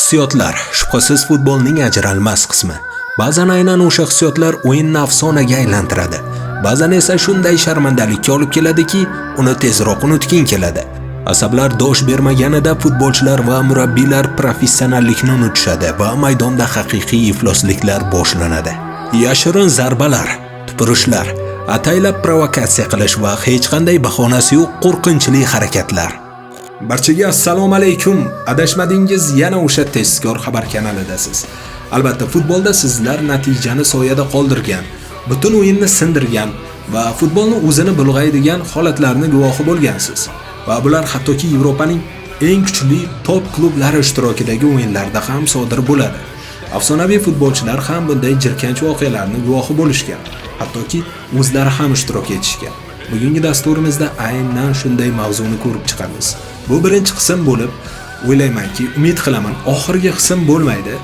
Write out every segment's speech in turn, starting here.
Hissiyotlar shubhasiz futbolning ajralmas qismi. Ba'zan aynan o'sha hissiyotlar o'yinni afsonaga aylantiradi. Ba'zan esa shunday sharmandalikka olib keladiki, uni tezroq unutging keladi. Asablar dosh bermaganida futbolchilar va murabbiylar professionallikni unutishadi va maydonda haqiqiy iflosliklar boshlanadi. Yashirin zarbalar, tupurishlar, ataylab provokatsiya qilish va hech qanday bahonasi yo'q qo'rqinchli harakatlar. Barchaga assalomu alaykum. Adashmadingiz, yana o'sha tezkor xabar kanalidasiz. Albatta, futbolda sizlar natijani soyada qoldirgan, butun o'yinni sindirgan va futbolni o'zini bulg'aydigan holatlarni guvohi bo'lgansiz. Va bular hattoki Yevropaning eng kuchli top klublari ishtirokidagi o'yinlarda ham sodir bo'ladi. Afsonaviy futbolchilar ham bunday jirkanch voqealarni guvohi bo'lishgan, hattoki o'zlari ham ishtirok etishgan. Bugungi dasturimizda aynan shunday mavzuni ko'rib chiqamiz. Bu birinchi qism bo'lib, o'ylaymanki, umid qilaman, oxirgi qism bo'lmaydi.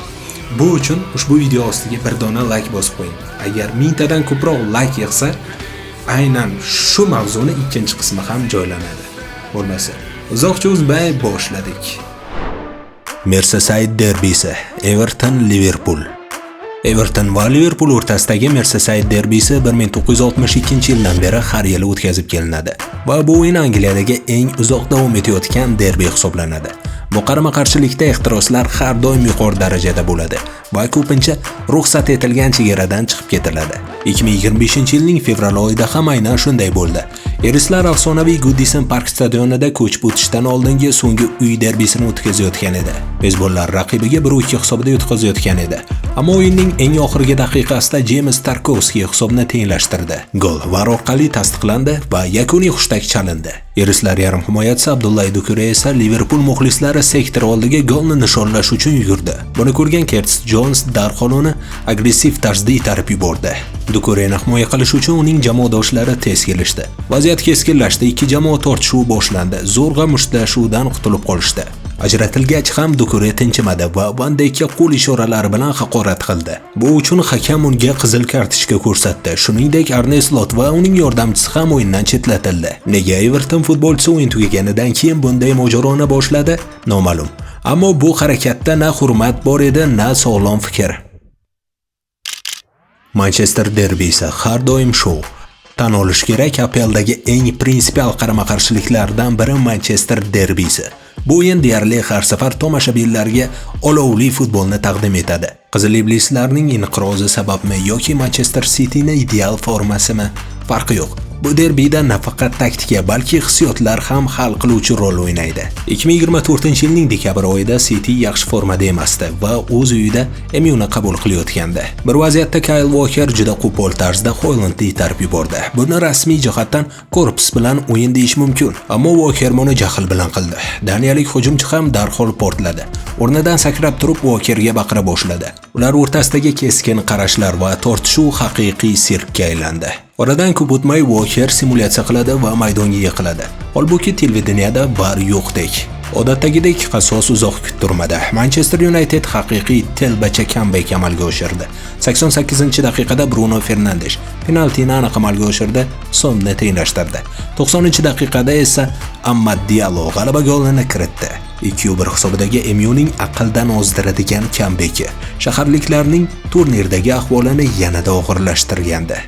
Bu uchun ushbu video ostiga bir dona like bosib qo'ying. Agar mingtadan ko'proq like yig'sa, aynan shu mavzuni ikkinchi qismi ham joylanadi. Bo'lmasa, uzoq cho'zmay boshladik. Merseyside derbisi: Everton Liverpool. Everton va Liverpool o'rtasidagi Merseyside derbisi 1962-yildan beri har yili o'tkazib kelinadi va bu o'yin Angliyadagi eng uzoq davom etayotgan derbi hisoblanadi. Bu qarama-qarshilikda ehtiroslar har doim yuqori darajada bo'ladi va ko'pincha ruxsat etilgan chegaradan chiqib ketiladi. 2025-yilning fevral oyida ham aynan shunday bo'ldi. Irislar afsonaviy Goodison Park stadionida ko'chib o'tishdan oldingi so'nggi uy derbisini o'tkazayotgan edi. Mezbonlar raqibiga 1-2 hisobida yutqazayotgan edi. Ammo o'yinning eng oxirgi daqiqasida Jeyms Tarkovskiy hisobni tenglashtirdi. Gol VAR orqali tasdiqlandi va yakuniy hushtak chalindi. Irislar yarim himoyachisi Abdullahi Dukure esa Liverpool muxlislari sektori oldiga golni nishonlash uchun yugurdi. Buni ko'rgan Kertis Jons darhol uni agressiv tarzda itarib yubordi. Dukureni himoya qilish uchun uning jamoadoshlari tez kelishdi. Vaziyat keskinlashdi, ikki jamoa tortishuvi boshlandi. Zo'rg'a mushtlashuvdan qutulib qolishdi. Ajratilgach ham Dukure tinchimadi va Van Deykka qo'l ishoralari bilan haqorat qildi. Bu uchun hakam unga qizil kartochka ko'rsatdi. Shuningdek, Arne Slot va uning yordamchisi ham o'yindan chetlatildi. Nega Everton futbolchisi o'yin tugaganidan keyin bunday mojaroni boshladi? Noma'lum. Ammo bu harakatda na hurmat bor edi, na sog'lom fikr. Manchester derbisi har doim shou. Tan olish kerak, APLdagi eng prinsipial qarama-qarshiliklardan biri Manchester derbisi. Bu o'yin deyarli har safar tomoshabinlarga olovli futbolni taqdim etadi. Qizil iblislarning inqirozi sababmi yoki Manchester Cityning ideal formasimi, farqi yo'q. Bu derbida nafaqat taktika, balki hissiyotlar ham hal qiluvchi rol o'ynaydi. 2024-yilning dekabr oyida City yaxshi formada emasdi va o'z uyida MUni qabul qilayotgandi. Bir vaziyatda Kyle Walker juda qo'pol tarzda Hoylandni itarib yubordi. Buni rasmiy jihatdan korpus bilan o'yin deyish mumkin, ammo Walker buni jahl bilan qildi. Daniyalik hujumchi ham darhol portladi. O'rnidan sakrab turib Walkerga baqira boshladi. Ular o'rtasidagi keskin qarashlar va tortishuv haqiqiy sirkka aylandi. Oradan ko'p o'tmay Walker simulyatsiya qiladi va maydonga yiqiladi. Holbuki televideniyada VAR yo'qdek. Odatdagidek qasos uzoq kuttirmadi. Manchester United haqiqiy telbacha comeback amalga oshirdi. 88-daqiqada Bruno Fernandes penaltini aniq amalga oshirdi, hisobni tenglashtirdi. 90-daqiqada esa Amad Diallo g'alaba golini kiritdi. 2-1 hisobidagi MUning aqldan ozdiradigan comebacki shaharliklarning turnirdagi ahvolini yanada og'irlashtirgandi.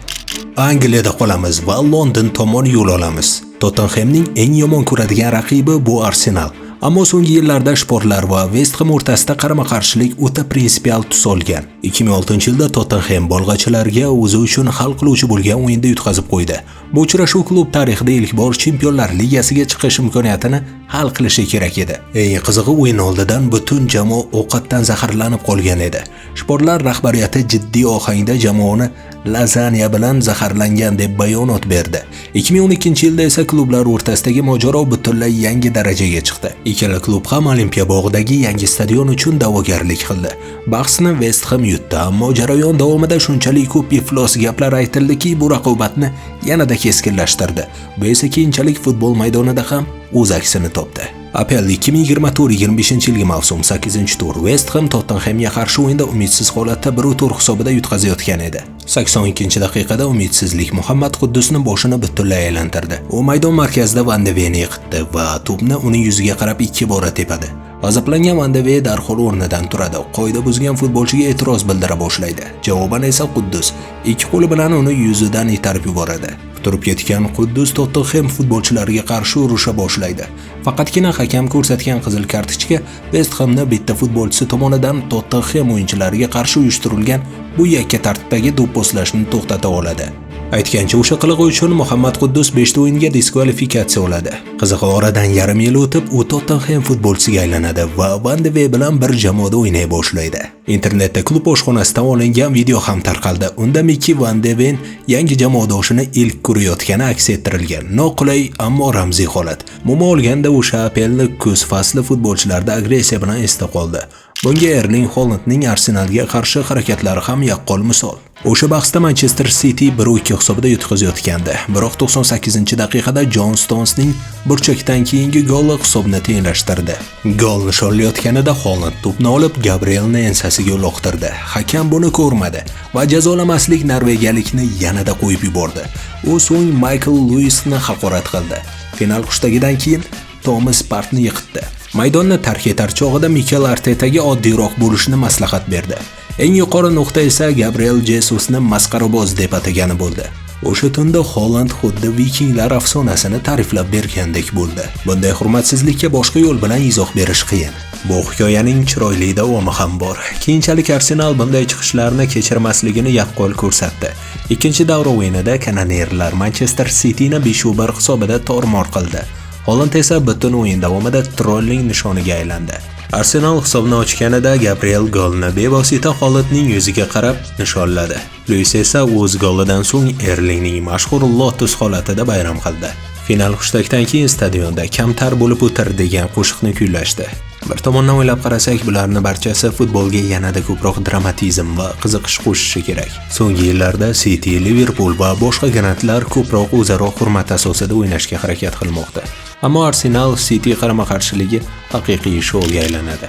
Angliyada qolamiz va London tomon yo'l olamiz. Tottenhamning eng yomon ko'radigan raqibi bu Arsenal. Ammo so'nggi yillarda shporlar va West Ham o'rtasida qarama-qarshilik o'ta prinsipial tus olgan. 2006-yilda Tottenham bolg'achilarga o'zi uchun hal qiluvchi bo'lgan o'yinda yutqazib qo'ydi. Bu uchrashuv klub tarixida ilk bor Chempionlar Ligasiga chiqish imkoniyatini hal qilishi kerak edi. Eng qizig'i, o'yin oldidan butun jamoa ovqatdan zaharlanib qolgan edi. Shporlar rahbariyati jiddiy ohangda jamoani lazanya bilan zaharlangan deb bayonot berdi. 2012-yilda esa klublar o'rtasidagi mojaro butunlay yangi darajaga chiqdi. Ikkala klub ham Olimpiya bog'idagi yangi stadion uchun da'vogarlik qildi. Bahsni West Ham yutdi, ammo jarayon davomida shunchalik ko'p iflos gaplar aytildiki, bu raqobatni yanada keskinlashtirdi. Bu esa keyinchalik futbol maydonida ham o'z aksini topdi. APL 2024-25 yilgi mavsum 8-tur West Ham Tottenhamga qarshi o'yinda umidsiz holatda 1-4 hisobida yutqazayotgan edi. 82-daqiqada umidsizlik Muhammad Quddusni boshini butunlay aylantirdi. U maydon markazida Van de Venni yiqitdi va to'pni uning yuziga qarab ikki bora tepadi. G'azablangan Van de Ven darhol o'rnidan turadi. Qoida buzgan futbolchiga e'tiroz bildira boshlaydi. Javoban esa Quddus ikki qo'li bilan uni yuzidan itarib yuboradi. Turib ketgan Quddus Tottenham futbolchilariga qarshi urusha boshlaydi. Faqatgina hakam ko'rsatgan qizil kartochka West Hamni bitta futbolchisi tomonidan Tottenham o'yinchilariga qarshi uyushtirilgan bu yakka tartibdagi do'pposlashni to'xtata oladi. Aytgancha, o'sha qilig'i uchun Muhammad Quddus 5 ta o'yinga diskvalifikatsiya oladi. Qizig'i, oradan yarim yil o'tib, u Tottenham futbolchisiga aylanadi va Van de Ven bilan bir jamoada o'ynay boshlaydi. Internetda klub oshxonasidan olingan video ham tarqaldi. Unda Miki Van de Ven yangi jamoadoshini ilk ko'rayotgani aks ettirilgan. Noqulay, ammo ramziy holat. Umuman olganda, o'sha APLni kuz fasli futbolchilarda agressiya bilan esda qoldi. Bunga Erling Holandning Arsenalga qarshi harakatlari ham yaqqol misol. O'sha bahsda Manchester City 1-2 hisobida yutqazayotgandi. Biroq 98-daqiqada John Stonesning burchakdan keyingi goli hisobni tenglashtirdi. Gol nishonlayotganida Holand to'pni olib Gabrielni ensasiga uloqtirdi. Hakam buni ko'rmadi va jazolamaslik norvegiyalikni yanada qo'yib yubordi. U so'ng Maykl Luisni haqorat qildi. Final hushtagidan keyin Tomas Partni yiqitdi. Maydonni tark etar chog'ida Mikel Artetaga oddiyroq bo'lishni maslahat berdi. Eng yuqori nuqta esa Gabriel Jesusni masxaraboz deb atagani bo'ldi. O'sha tunda Holand xuddi vikinglar afsonasini ta'riflab bergandek bo'ldi. Bunday hurmatsizlikka boshqa yo'l bilan izoh berish qiyin. Bu hikoyaning chiroyli davomi ham bor. Keyinchalik Arsenal bunday chiqishlarni kechirmasligini yaqqol ko'rsatdi. Ikkinchi davra o'yinida kanonerlar Manchester Cityni 5-1 hisobida tormor qildi. Holand esa butun o'yin davomida trolling nishoniga aylandi. Arsenal hisobni ochganida Gabriel golni bevosita Holandning yuziga qarab nishonladi. Luis esa o'z golidan so'ng Erlingning mashhur Lotus holatida bayram qildi. Final hushtakdan keyin stadionda "Kamtar bo'lib o'tir" degan qo'shiqni kuylashdi. Bir tomondan o'ylab qarasak, bularni barchasi futbolga yanada ko'proq dramatizm va qiziqish qo'shishi kerak. So'nggi yillarda City, Liverpool va boshqa grandlar ko'proq o'zaro hurmat asosida o'ynashga harakat qilmoqda. Ammo Arsenal City qarama-qarshiligi haqiqiy shouga aylanadi.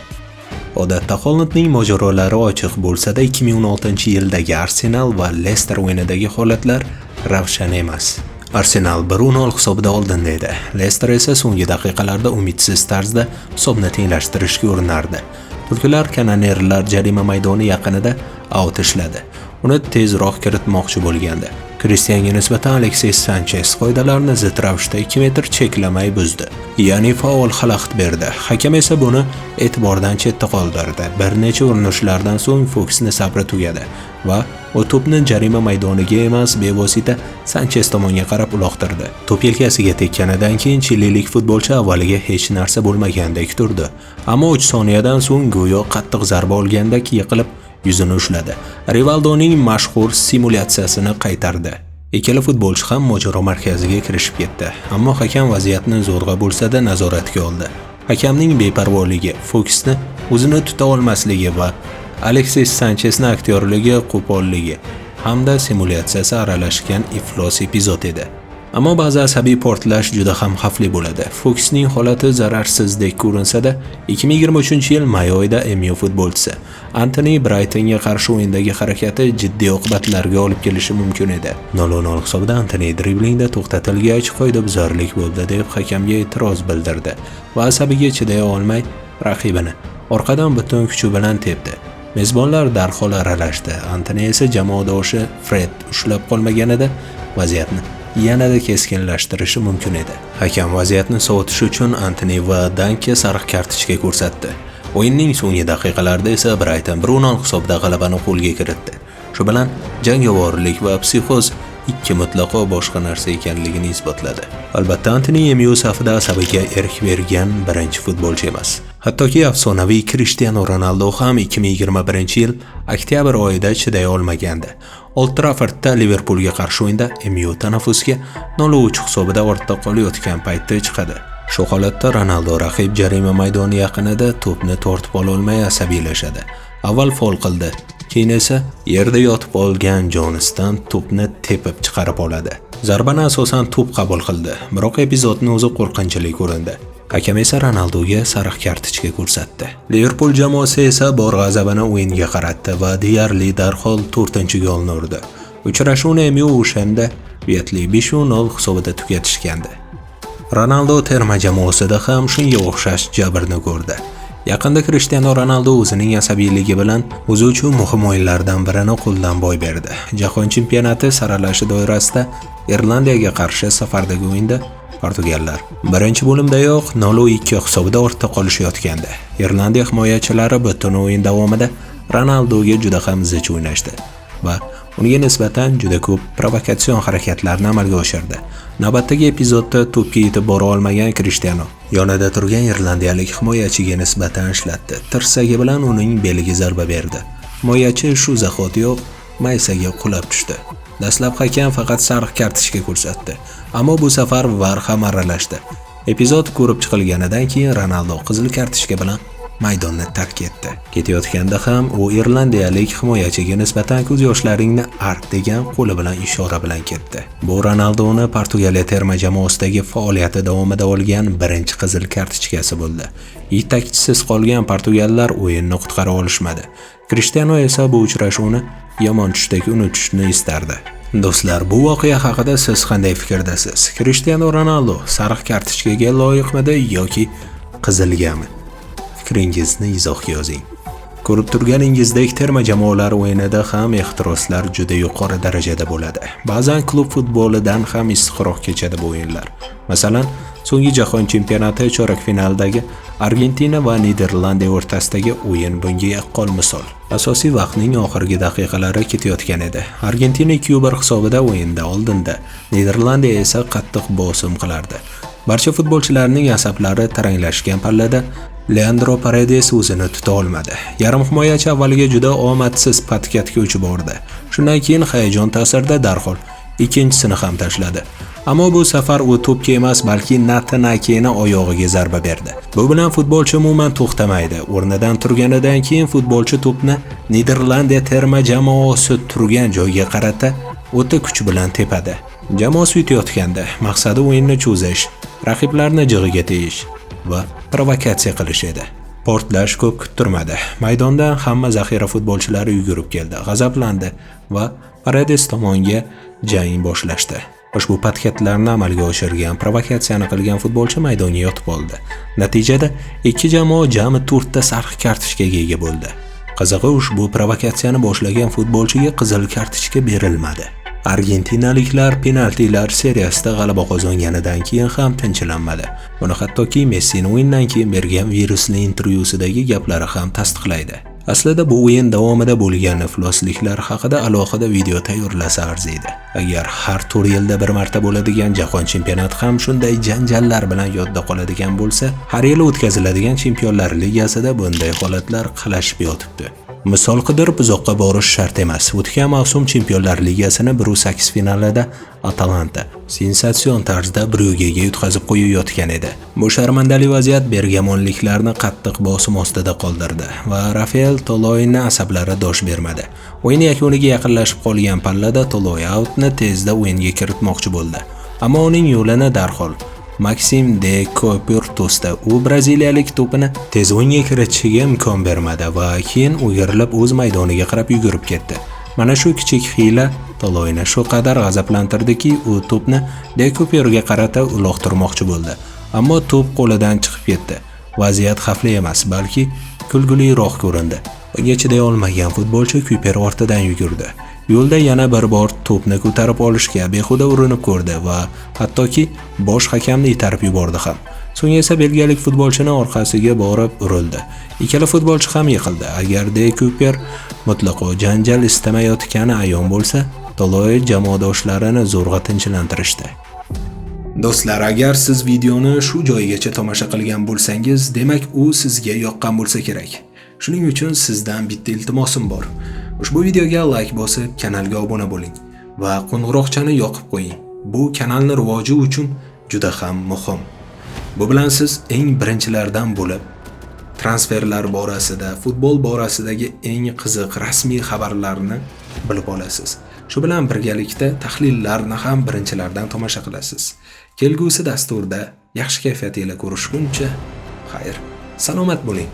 Odatda Holandning mojarolari ochiq bo'lsa-da, 2016-yildagi Arsenal va Leicester o'yinidagi holatlar ravshan emas. Arsenal 1-0 hisobida oldinda edi. Leicester esa so'nggi daqiqalarda umidsiz tarzda hisobni tenglashtirishga urinardi. Tulkilar kanonerlar jarima maydoni yaqinida aut ishladi. Uni tezroq kiritmoqchi bo'lgandi. Kristianga nisbatan Alexis Sanchez qoidalarni zid ravishda 2 metr cheklamay buzdi. Ya'ni faol xalaqit berdi. Hakam esa buni e'tibordan chetda qoldirdi. Bir necha urinishlardan so'ng Foksni sabri tugadi va u to'pni jarima maydoniga emas, bevosita Sanchez tomonga qarab uloqtirdi. To'p yelkasiga tekkanidan keyin chililik futbolchi avvaliga hech narsa bo'lmagandek turdi. Ammo 3 soniyadan so'ng go'yo qattiq zarba olgandek yiqilib, yuzini ushladi. Rivaldoning mashhur simulyatsiyasini qaytardi. Ikkala futbolchi ham mojaro markaziga kirishib ketdi. Ammo hakam vaziyatni zo'rg'a bo'lsa-da nazoratga oldi. Hakamning beparvoligi, Foksni o'zini tuta olmasligi va Alexis Sanchesning aktyorligi, qo'polligi hamda simulyatsiyasi aralashgan iflos epizod edi. Ammo ba'zi asabiy portlash juda ham xavfli bo'ladi. Foksning holati zararsizdek ko'rinsa-da, 2023-yil may oyida MU futbolchisi Antoni Braytonga qarshi o'yindagi harakati jiddiy oqibatlarga olib kelishi mumkin edi. 0-0 hisobida Antoni driblingda to'xtatilgach, qoidabuzarlik bo'ldi deb hakamga e'tiroz bildirdi va asabiga chiday olmay raqibini orqadan butun kuchi bilan tepdi. Mezbonlar darhol aralashdi. Antoni esa jamoadoshi Fred ushlab qolmaganida vaziyatni yanada keskinlashtirishi mumkin edi. Hakam vaziyatni sovutish uchun Antoni va Dankka sariq kartochka ko'rsatdi. O'yinning so'nggi daqiqalarida esa Brayton 1-0 hisobida g'alabani qo'lga kiritdi. Shu bilan jangovarlik va psixoz ikki mutlaqo boshqa narsa ekanligini isbotladi. Albatta, Antoni MU safida asabiga erk bergan birinchi futbolchi emas. Hattoki afsonaviy Cristiano Ronaldo ham 2021-yil oktyabr oyida chiday olmagandi. Old Traffordda Liverpoolga qarshi o'yinda MU tanaffusga 0-3 hisobida ortda qolayotgan paytda chiqadi. Shu holatda Ronaldo raqib jarima maydoni yaqinida to'pni tortib ololmay asabiylashadi. Avval fol qildi, keyin esa yerda yotib olgan Jonesdan to'pni tepib chiqarib oladi. Zarbani asosan to'p qabul qildi, biroq epizodni o'zi qo'rqinchli ko'rindi. Hakam esa Ronaldoga sariq kartochka ko'rsatdi. Liverpool jamoasi esa bor g'azabini o'yinga qaratdi va deyarli darhol 4-golni urdi. Uchrashuvni MU o'shanda uyatli 5-0 hisobida tugatishgandi. Ronaldo terma jamoasida ham shunga o'xshash jabrni ko'rdi. Yaqinda Cristiano Ronaldo o'zining asabiyligi bilan o'zi uchun muhim o'yinlardan birini qo'ldan boy berdi. Jahon chempionati saralashi doirasida Irlandiyaga qarshi safardagi o'yinda portugallar birinchi bo'limdayoq 0-2 hisobida ortda qolishayotgandi. Irlandiya himoyachilari butun o'yin davomida Ronaldoga juda ham zich o'ynashdi va unga nisbatan juda ko'p provokatsion harakatlarni amalga oshirdi. Navbatdagi epizodda to'pga yetib bora olmagan Cristiano yonida turgan irlandiyalik himoyachiga nisbatan ishlatdi. Tirsagi bilan uning beliga zarba berdi. Himoyachi shu zahotiyoq maysaga qulab tushdi. Dastlab hakam faqat sariq kartochka ko'rsatdi, ammo bu safar VAR ham aralashdi. Epizod ko'rib chiqilganidan keyin Ronaldo qizil kartochka bilan maydonni tark etdi. Ketayotganda ham u irlandiyalik himoyachiga nisbatan ko'z yoshlaringni art degan qo'li bilan ishora bilan ketdi. Bu Ronaldoni Portugaliya terma jamoasidagi faoliyati davomida olgan birinchi qizil kartochkasi bo'ldi. Yetakchisiz qolgan portugallar o'yinni qutqara olishmadi. Cristiano esa bu uchrashuvni yomon tushdek unutishni istardi. Do'stlar, bu voqea haqida siz qanday fikrdasiz? Cristiano Ronaldo sariq kartochkaga loyiqmidi yoki qizilgami? Fikringizni izohga yozing. Ko'rib turganingizdek, terma jamoalar o'yinida ham ehtiroslar juda yuqori darajada bo'ladi. Ba'zan klub futbolidan ham issiqroq kechadi bu o'yinlar. Masalan, so'nggi jahon chempionati chorak finalidagi Argentina va Niderlandiya o'rtasidagi o'yin bunga yaqqol misol. Asosiy vaqtning oxirgi daqiqalari ketayotgan edi. Argentina 2-1 hisobida o'yinda oldinda, Niderlandiya esa qattiq bosim qilardi. Barcha futbolchilarning asablari taranglashgan pallada Leandro Paredes o'zini tuta olmadi. Yarim himoyachi avvaliga juda omadsiz podkatga uchib bordi. Shundan keyin hayajon ta'sirida darhol ikkinchisini ham tashladi. Ammo bu safar u to'pga emas, balki Nathan Akeni oyog'iga zarba berdi. Bu bilan futbolchi umuman to'xtamaydi. O'rnidan turganidan keyin futbolchi to'pni Niderlandiya terma jamoasi turgan joyga qarata o'ta kuch bilan tepadi. Jamoasi yutayotganda maqsadi o'yinni cho'zish, raqiblarni jig'iga tegish va provokatsiya qilish edi. Portlash ko'p kuttirmadi. Maydondan hamma zaxira futbolchilari yugurib keldi, g'azablandi va Paredes tomonga jang boshlashdi. Ushbu podkatlarni amalga oshirgan, provokatsiyani qilgan futbolchi maydonga yotib oldi. Natijada ikki jamoa jami 4 ta sariq kartochkaga ega bo'ldi. Qizig'i, ushbu provokatsiyani boshlagan futbolchiga qizil kartochka berilmadi. Argentinaliklar penaltilar seriyasida g'alaba qozonganidan keyin ham tinchlanmadi. Buni hattoki Messining o'yindan keyin bergan virusli intervyusidagi gaplari ham tasdiqlaydi. Aslida bu o'yin davomida bo'lgan iflosliklar haqida alohida video tayyorlasa arziydi. Agar har 4 yilda bir marta bo'ladigan jahon chempionati ham shunday janjallar bilan yodda qoladigan bo'lsa, har yili o'tkaziladigan Chempionlar Ligasida bunday holatlar qalashib yotibdi. Misol qidirib uzoqqa borish shart emas. O'tgan mavsum Chempionlar Ligasini 1-8 finalida Atalanta sensatsion tarzda Bryugega yutqazib qo'yayotgan edi. Bu sharmandali vaziyat bergamonliklarni qattiq bosim ostida qoldirdi va Rafael Toloyni asablari dosh bermadi. O'yin yakuniga yaqinlashib qolgan pallada Toloy outni tezda o'yinga kiritmoqchi bo'ldi. Ammo uning yo'lini darhol Maksim de Cuyper to'sdi. U braziliyalik to'pini tez o'yinga kiritishiga imkon bermadi va keyin o'girilib o'z maydoniga qarab yugurib ketdi. Mana shu kichik hiyla Toloyni shu qadar g'azablantirdiki, u to'pni de Cuyperga qarata uloqtirmoqchi bo'ldi. Ammo to'p qo'lidan chiqib ketdi. Vaziyat xavfli emas, balki kulguliroq ko'rindi. Bunga chiday olmagan futbolchi Cuyper ortidan yugurdi. Yo'lda yana bir bor to'pni ko'tarib olishga behuda urinib ko'rdi va hattoki bosh hakamni itarib yubordi ham. So'ng esa belgiyalik futbolchini orqasiga borib urildi. Ikkala futbolchi ham yiqildi. Agar De Cuyper mutlaqo janjal istamayotgani ayon bo'lsa, Toloy jamoadoshlarini zo'rg'a tinchlantirishdi. Do'stlar, agar siz videoni shu joygacha tomosha qilgan bo'lsangiz, demak u sizga yoqqan bo'lsa kerak. Shuning uchun sizdan bitta iltimosim bor. Ushbu videoga like bosib, kanalga obuna bo'ling va qo'ng'iroqchani yoqib qo'ying. Bu kanalni rivoji uchun juda ham muhim. Bu bilan siz eng birinchilardan bo'lib transferlar borasida, futbol borasidagi eng qiziq rasmiy xabarlarni bilib olasiz. Shu bilan birgalikda tahlillarni ham birinchilardan tomosha qilasiz. Kelgusi dasturda Yaxshi kayfiyat ila ko'rishguncha, xayr. Salomat bo'ling.